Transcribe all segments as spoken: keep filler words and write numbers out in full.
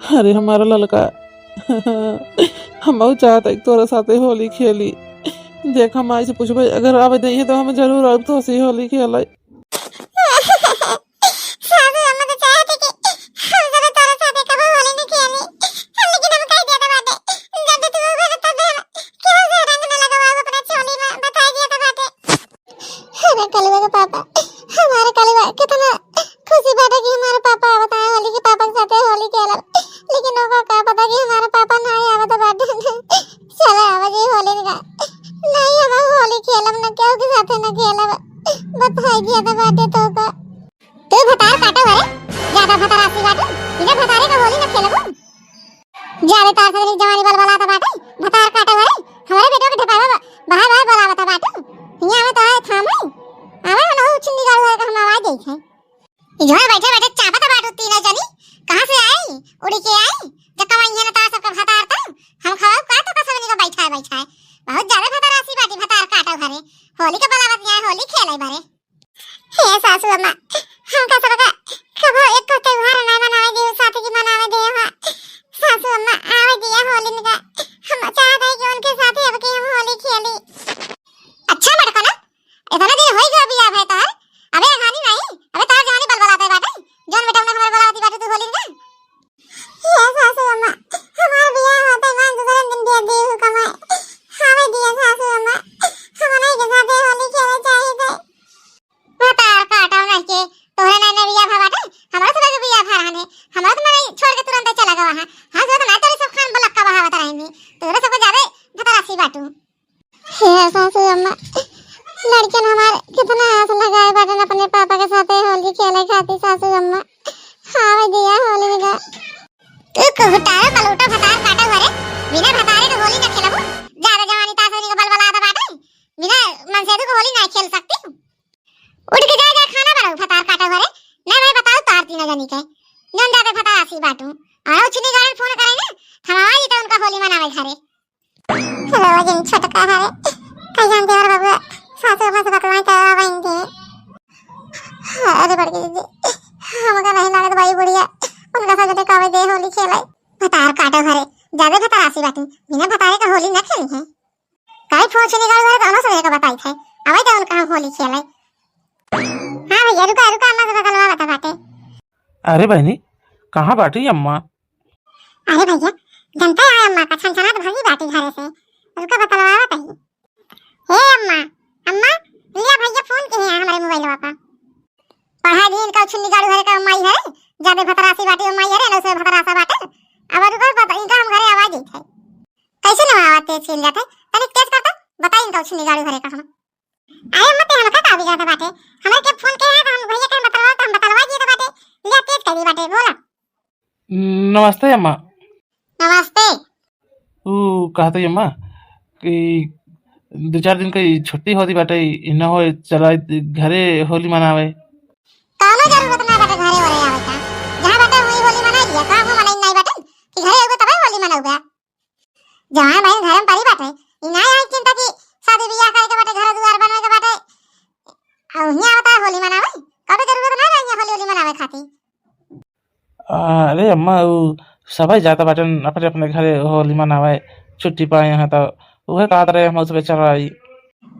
अरे हमारा ललका, हम बहुत चाहत है कि तोरा साथे होली खेली। देख, हम माई से पूछबे, अगर आवे दइहे तो हम जरूर आब तोसे होली खेले। सासू अम्मा तो चाहत है कि हम जरूर तोरा साथे कबो होली न खेली, लेकिन हम कह दिया था बाटे, जब तू होबे तो तब हम केहू से रंग न लगवाओ अपना चोली में, बताई दिया था बाटे। अरे कलुआ के पापा, हमारे कलुआ कितना खुशी बाटे कि हमारे पापा आवत है होली के, पापा के साथे होली खेलब, लेकिन ओका का पता कि हमारे पापा ना आवत बाटे। चला आवा जी होली का, नहीं हम होली खेलब ना, केहू के साथे ना खेलब, बताई दिया तो बाटे तो का। तू भतार काटो हरे, ज्यादा भतार आसी बाटे, बिना भतारे का होली ना खेलबू। जाबे तार से जवानी बलबलात बाटे, भतार काटे वाले, हमरे बेटवा के ढेपावा बा-, बाहर बाहर बोलावत बाटे। हियाँ आवे तो आए थाम है, आवे हम हो चुन्नी गाड़ू है, हम आवाज देत है। ई जोन बैठे बैठे चापत बाटू तीनों जनी, कहाँ से आई? उड़ी के आई? जब कमाई है ना तार सबका भतार तो, हम खवाऊ का तो कसवनी को बैठा है, बैठा है। बहुत ज्यादा भतार आसी बाटी, भतार काटे हरे, होली के बोलावत नहीं आए, होली खेले बरे। हे सासू अम्मा, हमका सबका कबो एक ठो त्योहार ना मनावे दियो, साथ की मनावे दियो हा। सासू अम्मा, आवे दिया होली निका। हम चाहत है कि उनके साथ अब की हम होली खेली। अच्छा मटकना, इतना दिन होई गयो बियाह भय तोहर, अबे अघानी नहीं, अबे तोहर जवानी बलबलाते बाटे, जौन बेटा उन्हें हमारे बोलावती बाटे तू होली निका। हे सासू अम्मा, हमार बियाह होते मान दूसरे दिन दिया दी हुकम है। आवे दिया सासू अम्मा, हमने के साथे होली खेले चाहिए थे। भतार काटो नहीं के, तोहरे नहीं ने बियाह भा बाटे, हमरा तो लगे बियाह भा रहने, हमरा तो नहीं छोड़ के तुरंत चला गवा है। हाँ, जो तो नहीं तोरे सब खान बलक का बहावत रहेंगी, तोरे सबको ज्यादा भतार आसी बाटू। हे सासू अम्मा, लड़कियन हमार कितना आस लगाए बाटन अपने पापा के साथे होली खेले खातिर। सासू अम्मा, आवे दिया होली निका। तू कुहुटारो कलूटो भतार काटो हरे, बिना भतारे के होली ना खेलबू। ज्यादा जवानी तासोनी के बलबलात बाटे, बिना मनसेधु के होली ना खेल सकती। उठ के जा, जा खाना बनाऊ भतार काटो हरे। नहीं मैं बताऊ तार तीनों जनी के, जौन ज्यादा भतार आसी बाटू। और उछनी गाड़न फोन करे ना, हम आवाज तो उनका होली मनावे घरे। हेलो, जिन छोटका हवे, कई जानते और बबुआ, सासू अम्मा से बतलाए तो आवेंगे। अरे बड़की दीदी, हमका नहीं लागत भाई बुढ़िया, उनका साथे कबे दे होली खेले। भतार काटो हरे, ज्यादा भतार आसी बाटी, बिना भतारे का होली ना खेली है। काई फोन छुनी गाड़ी वाले दोनों से लेकर बताई थे, अबे तो उनका हम होली खेले। हाँ भैया, रुका, रुका, अम्मा से बतलवा बता बाटे। अरे बहनी, कहाँ बाटी अम्मा? अरे भैया, जनता है अम्मा का छनछनात भगी बाटी घरे से। रुका बतलवा बताई। हे अम्मा, अम्मा, लिया भैया फोन के हैं हमारे मोबाइलवा पर। पढ़ा दिन का छुन्नी गाड़ू हरे का माई हरे, जादे भतरासी बाटी वो माई हरे, ना उसे भतरासा बाटे। अब रुका बता, इनका हम घरे आवाज देत है। कैसे ना आवाज तेज खेल जाते? तनिक तेज कर तो, बता इनका छुन्नी गाड़ू हरे का हम। अरे अम्मा, ते हमका का बिगाड़त बाटे? हमरे के फोन के है, तो हम भैया के बतलवा, तो हम बतलवा दिए तो बाटे। लिया तेज कर दी बाटे, बोला। नमस्ते अम्मा। नमस्ते। ऊ कहत ही अम्मा कि दो चार दिन की छुट्टी होती बाटे, ई ना होए, चला घरे होली मनावे। कौनो जरूरत ना बाटे घरे ओरे आवे का। जहाँ बाटे वहीं होली मना लिया। का हुआ मनाई नहीं बाटे कि घरे आवे तबे होली मनावे। जवान बहन घरे में पड़ी बाटे, ई ना आई चिंता कि शादी बियाह करे के बाटे, घर दुआर बनवे के बाटे। आ उहीं आवता होली मनावे, कबे जरूरत ना रही होली, होली मनावे खातिर। अरे अम्मा, उ सबै जात बाटन अपने अपने घरे होली मनावे, छुट्टी पाए हैं तो उहे कहत रहे हम उसमें चल आई।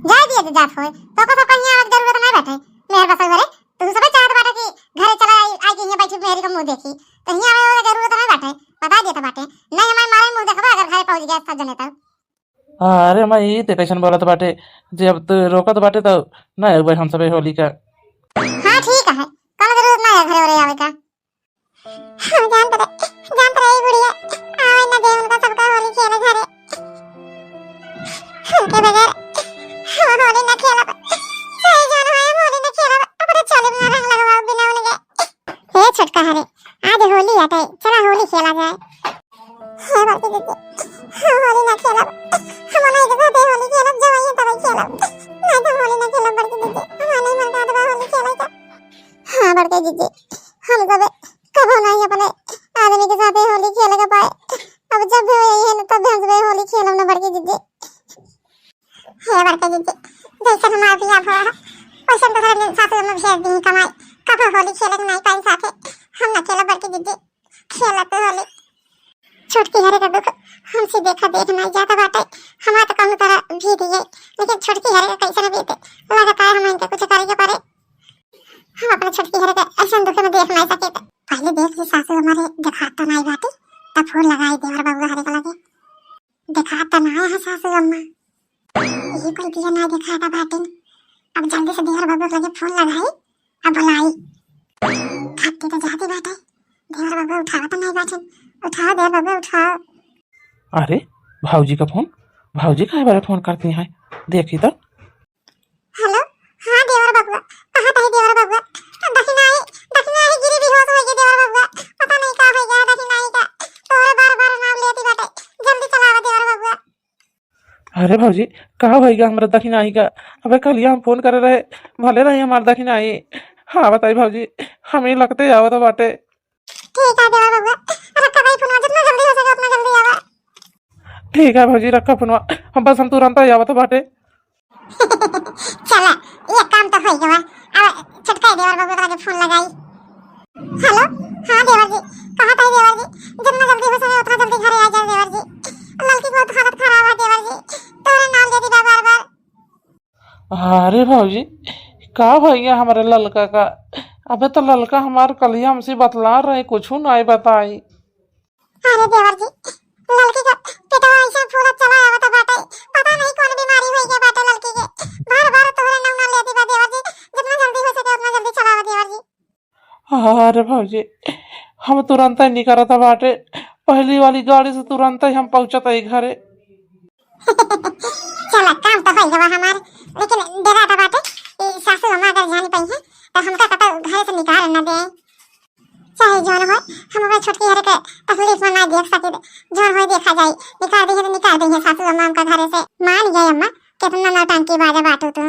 जाए दिए जे जात होए, तो को सब कहीं आवे के जरूरत नहीं बाटे। मेहर बसल घरे, तू सबे चाहत बाटे कि घरे चला आई, आई के हियां बैठी मेहरी का मुंह देखी, तो हियां आवे वाला जरूरत नहीं बाटे, बता देत बाटे। नहीं हमारे मारे मुंह देखबा अगर घरे पहुंच गया सब जने तब। अरे अम्मा, ई ते कैसन बोलत बाटे, जे अब तू रोकत बाटे तो नहीं अउबे हम सबे होली का। हाँ ठीक है, कौनो जरूरत नहीं है घरे ओरे आवे का। हम जानत रहे, जानत रहे ई बुढ़िया आवे ना दे उनका सबका होली खेले घरे। उनके बगैर हम होली ना खेलब। चाहे जौन होए, हम होली ना खेलब। अपने चोली में रंग लगवाओ बिना उनके। हे छोटका हरे, आज होली आटे, चला होली खेला जाए। हे बड़की दीदी, हम होली ना खेलब। हम नहीं के साथे होली खेलब, जब आइए तब खेलब। नहीं तो होली ना खेलब बड़की दीदी, हमारा नहीं मन करत बा होली खेले का। हाँ बड़की दीदी, हम सब कबो नहीं अपने आदमी के साथे होली खेले के पाए। अब जब भी यही है ना, तब भी हम सब होली खेलब ना बड़की दीदी। हे बड़की दीदी, जैसन हमार बियाह भवा है, वैसन दूसरा दिन सासू में भेज दी कमाई। कबो होली खेले के नहीं पाई साथे, हम ना खेलब बड़की दीदी। खेलत होली। छोटकी हरे का दुख हमसे देखा देख नाई जाता बाटे। हमार तो कौनो तरह भी दिए, लेकिन छोटकी हरे का कैसे न बीते। लगातार हम इनके कुछ करे के पड़े। हम अपने छोटकी हरे के ऐसन दुख में देख नाई सके। पहले देख ली सासू हमारे देखात तो नाई बाटे, तब फोन लगाई देवर बबुआ हरे के लगे। देखात तो नाई है सासू अम्मा। ये कोई दिया नाई देखात बाटे। अब जल्दी से देवर बबुआ के लगे फोन लगाई, अब बुलाई। थकती तो जाती बाटे। देवर बबुआ उठावा तो नाई बाटे। उठाओ देवर बबुआ, उठाओ। अरे, भौजी का फोन। भौजी काहे बड़े फोन करती हैं? देखी तो। हेलो, हाँ देवर बबुआ, कहाँ तही देवर बबुआ? दखिनाई, दखिनाई गिरी बेहोश हो गए देवर बबुआ। पता नहीं का हो गया दखिनाई का। तोहरे बार बार नाम लेती बाटे। जल्दी चलावा देवर बबुआ। अरे भौजी, का होइगा हमरा दखिनाई का? अबे कलिया हम फोन करे रहे, भले रही हमार दखिनाई। हाँ बताई भौजी, हमें लगते आवत बाटे। ठीक है देवर बबुआ, रखा भाई फोन, जितना जल्दी हो सके उतना जल्दी आवा। ठीक है भौजी, रखा फोनवा, हम बस हम तुरंत ही आवत बाटे। चला, ये काम तो हो गया। अब छोटका देवर बबुआ के लगे फोन लगाई। हेलो, हाँ देवर जी, कहाँ तही देवर जी? जितना जल्दी हो सके उतना जल्दी घरे आ जाए देवर जी। लड़की बहुत हालत खराब है देवर जी, तोरे नाम लेती बा बार बार। अरे भौजी, का भैया हमारे ललका का? अबे तो ललका हमार कलिया हमसे बतला रहे, कुछ नाई बताई। अरे देवर जी, ललकी का पेटवा ऐसे फूलत चला आवत बाटे, पता नहीं कौन बीमारी होई गई बाटे ललकी के। बार बार तोहरे नाम ना लेती बा देवर जी, जितना जल्दी हो सके उतना जल्दी चलावा देवर जी। अरे भौजी, हम तुरंत ही निकलत बाटे, पहली वाली गाड़ी से तुरंत ही हम पहुँचत ही घरे। चला, काम तो होई गवा हमार, लेकिन डेरा तो बाटे, ई सासू अम्मा अगर जान पाई है, तो हमका कतौ घर से निकाल न दे। चाहे जौन होय, हम अपने छोटकी हरे के तकलीफ में ना देख सके, जौन होय देखा जाई, निकाल दी है तो निकाल दी है सासू अम्मा हमका घरे से। मान गए अम्मा, कितना नौटंकी बाजा बाटू तू।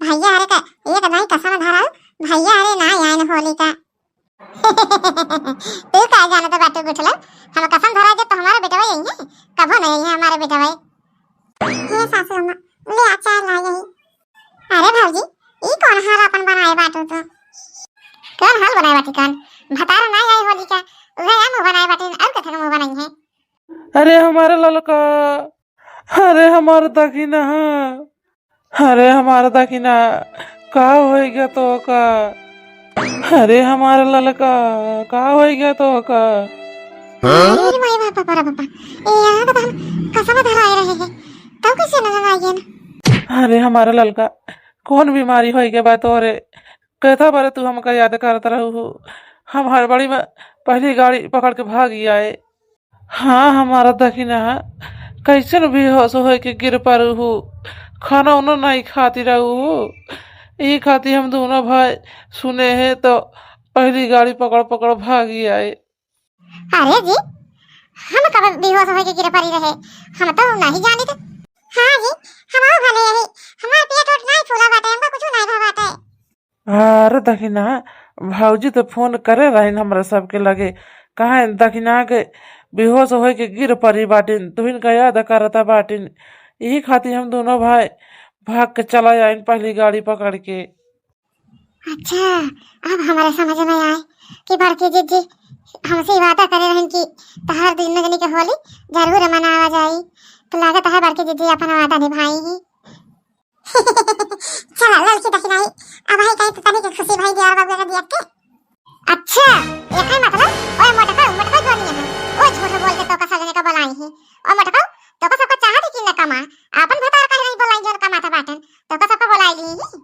भैया हरे का एक दाई कसम धराऊ, भैया हरे ना आयन होली का। तू का जानत बाटू गुठला, हम कसम धरा जे तो हमारे बेटवा यही है, कबो नहीं है हमारे बेटवा। हे सासू अम्मा, ले आ चाय ला यही। अरे भौजी, ई कौन हाल अपन बनाए बाटू तू? कौन हाल बनाए बाटी कौन? भतार ना आई होली का, उहे हम बनाए बाटी, और कथन मुँह बनाई है। अरे हमारे ललका, अरे हमार दखिना, अरे हमार दखिना, का होई गया तो का? अरे हमार ललका, का होई गया तो का? अरे रे माई बाप, बाप रे बाप, ए यहाँ तो हम कसम धराए रहे हैं, तब कैसे नजर आ गया ना? अरे हमार ललका, कौन बीमारी होई गया बा तोरे? कहता बारे तू हमका याद करत रहू हो, हम हड़बड़ी में पहली गाड़ी पकड़ के भागी आए। हाँ, हमारा दखिना, कैसन बेहोश होए के गिर पड़ू हो, खाना उना नहीं खाती रहू हो। ई खाती हम दोनों भाई सुने हैं तो पहली गाड़ी पकड़ पकड़ भागी आए। अरे जी, हम कब बेहोश होए के गिर पड़ी रहे, हम तो नहीं जानित। हाँ जी, हम भले यही, हमार पेट उट नहीं फूला बाटे, हमका कुछ नहीं भा बाटे। अरे दखिना, भौजी तो फोन करे रहिन हमरा सबके लगे, कहे दखिना के बेहोश होए के गिर पड़ी बाटिन, तुहिन का याद करता बाटिन, यही खातिर हम दोनों भाई भाग के चला आइन पहली गाड़ी पकड़ के। अच्छा, अब हमारे समझ में आए कि बड़की जिज्जी हमसे वादा करे रहन कि तहार दुनों जनी के होली जरूर मनावा जाई, तो लागत है बड़की जिज्जी अपन वादा निभाई ही। चला, ललकी दखिनाई, अब है कहीं तो तनी के खुशी भाई देवर बाबू का दिया के। अच्छा, एकर मतलब, ओए मोटका, मोटका जोनी है, ओ झूठ बोल के तोका सजने का बोलाई है। ओ मोटका, तोका सबका चाहत है कि न कमा, अपन भतार कहीं नहीं बोलाई जोन कमाता बाटन, तोका सबका बोलाई ली ही।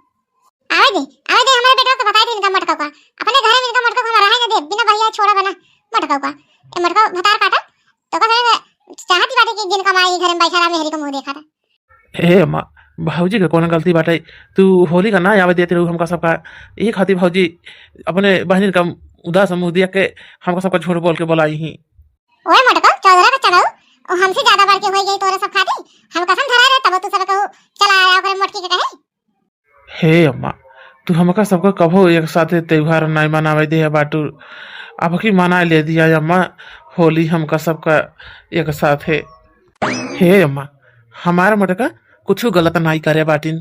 आवे दे, आवे दे, हमारे बेटवा के बताई दे इनका मोटका का, अपने घर में इनका मोटका को हमारा है ना दे, बिना भैया छोड़ा बना मोटका का, ए मोटका भतार काटा, तोका सजने चाहत ही बाटे कि दिन कमाई घर में बैठा रहा, मेहरी को मुंह देखा था। हे अम्मा, भौजी के कौन गलती बाटे? तू होली का ना आवे देते रहू हमका सबका, यही खातिर भौजी अपने बहनिन का उदास मुँह दिया के हमका सबका झूठ बोल के बोलाई ही। ओए मोटको, चौधरा बच्चा गऊ, ओ हमसे ज्यादा बढ़ के होई गई तोरे सब खातिर। हम कसम धरा रहे तब तू सब कहू चला आया ओकरे मोटकी के कहे। हे अम्मा, तू हमका सबका कभो एक साथे त्योहार नाई मनावे दे बाटू, अब की मना ले दिया अम्मा, होली हमका सबका एक साथे। हे अम्मा, हमार मोटका कुछ गलत नाई करे बाटिन,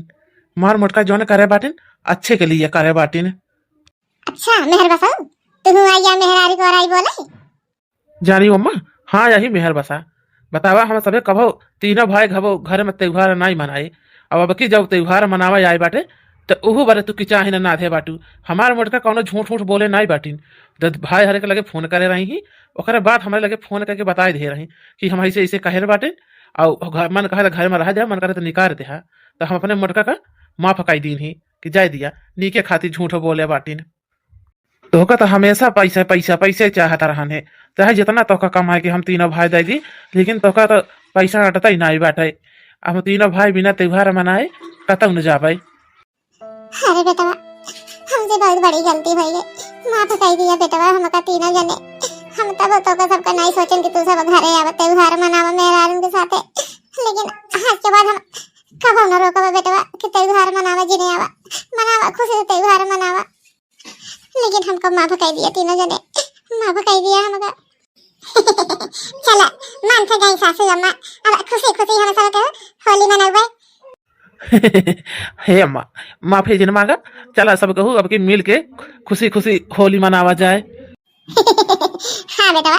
हमार मोटका जौन करे बाटिन अच्छे के लिए करे बाटिन। अच्छा मेहर बसऊ, तू आइया मेहरारू को आई बोले। जानी अम्मा, हाँ, यही मेहर बसा। बतावा, हम सबे कभो तीनों भाई घबो घर में त्योहार नाई मनाए। अब, अब की जब त्योहार मनावे आए बाटे, त उहू बारे तू किचाहिन नाधे बाटू। हमार मोटका कौनो झूठ, झूठ बोले नाई बाटिन। जब भाई हरे के लगे फोन करे रही ही, ओकरे बाद हमरे लगे फोन करके बताए दे रही कि हम ऐसे, ऐसे कहे बाटे, और घर, मन कहे त घर में रह दे, मन करे त निकाल दे। तो हम अपने मोटका का माफ कई दीन ही कि जाए दिया, नीके खातिर झूठ बोले बाटिन। तोहका तो हमेशा पैसा, पैसा, पैसा चाहत रहन है, चाहे जितना तोहका कमाए के हम तीनों भाई दे दी, लेकिन तोहका तो पैसा अटता ही नाई बाटे। हम तीनों भाई बिना त्योहार मनाए कतौ न जाबे। अरे बेटवा, हमसे बहुत बड़ी गलती भई है, माफ कई दिया बेटवा हमका तीनों जने। हम तब तोहका सबका नाई सोचन कि तू सब घरे आवा, त्योहार मनावा मेहरारून के साथे, लेकिन आज के बाद हम कबो न रोकबा बेटवा कि त्योहार मनावा, जिने आवा, मनावा, खुशी से त्योहार मनावा। लेकिन हमका माफ कई दिया तीनों जने, माफ कई दिया हमका। चला, मान से गई सासू अम्मा, अब खुशी खुशी हम सब के होली मनौबे। हे अम्मा, माफी जिन मांगा, चला सब कहू अब की मिल के खुशी खुशी होली मनावा जाए। हाँ बेटवा,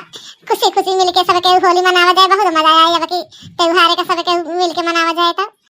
खुशी खुशी मिल के सब के होली मनावा जाए, बहुत मजा आए। अब की त्योहार का सब के मिल के मनावा जाए तो।